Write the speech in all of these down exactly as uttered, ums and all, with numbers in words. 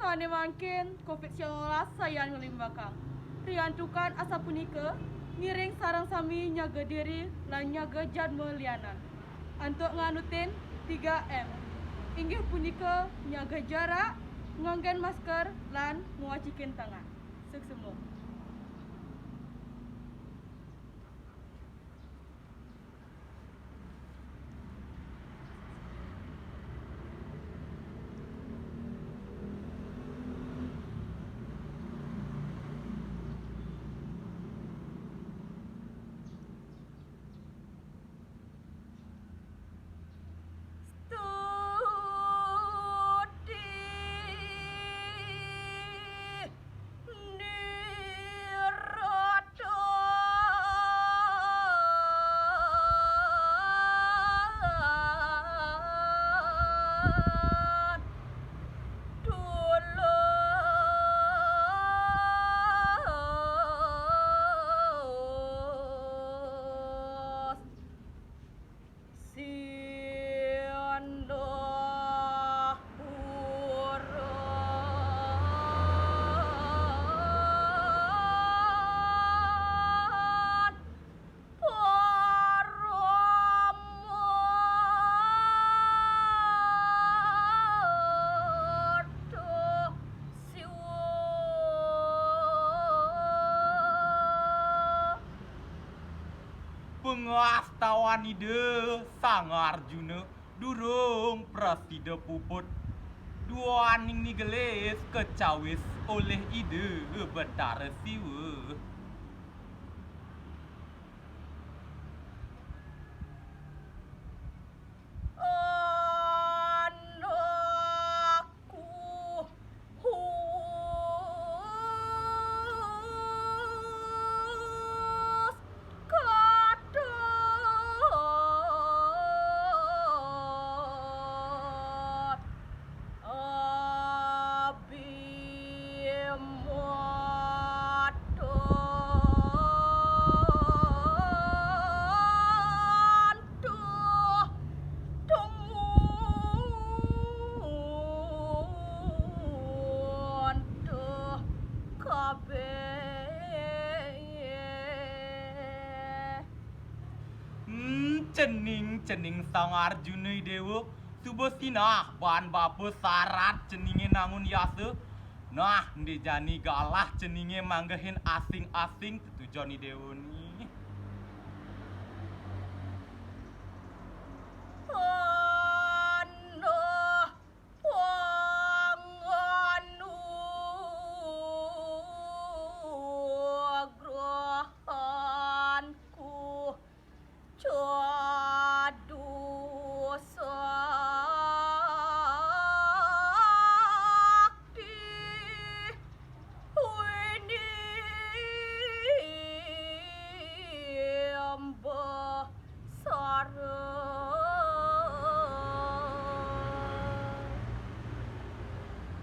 Sapané mangkin covid sangalas sayan ngelimbakang. Riantukan asapunika, ngiring sareng sami nyaga diri lan nyaga jadma lianan. Antuk nganutin tiga M. Inggih punika nyaga jarak, nganggén masker, lan ngwacikin tangan. Suksma. Pangastawan Ida Sang Arjuna durung prasida puput, duaning nigelis kacawis olih Ida Betara Siwa. Hmm, cening, cening Sang Arjuna I Déwa, suba sinah baan bapa sarat ceningé nangun yasa. Nah, ené jani galah ceningé manggihin asing-asing tetujon I Déwa ni.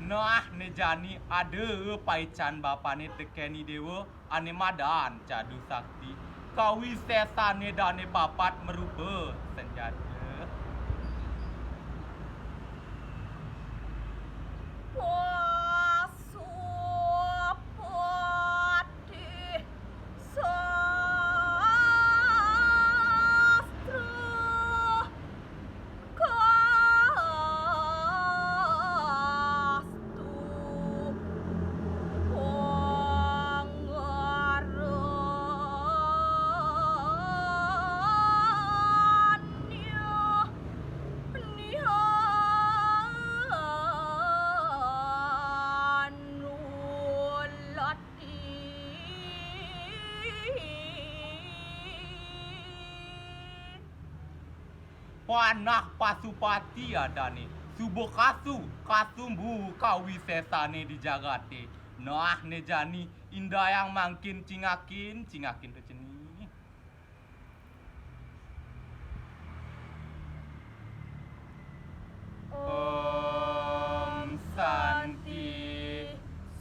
Nah, ené jani ada paican bapané tekén I Déwa, ané madan Cadu Sakti. Kawisésané dané papat marupa senjata. Panah Pasupati adané, suba kasu, kasumbu kawisésané di jagaté. Nah, ené jani indayang mangkin cingakin, cingakin to cening. Om Santi,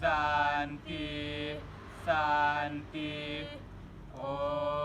Santi, Santi. Om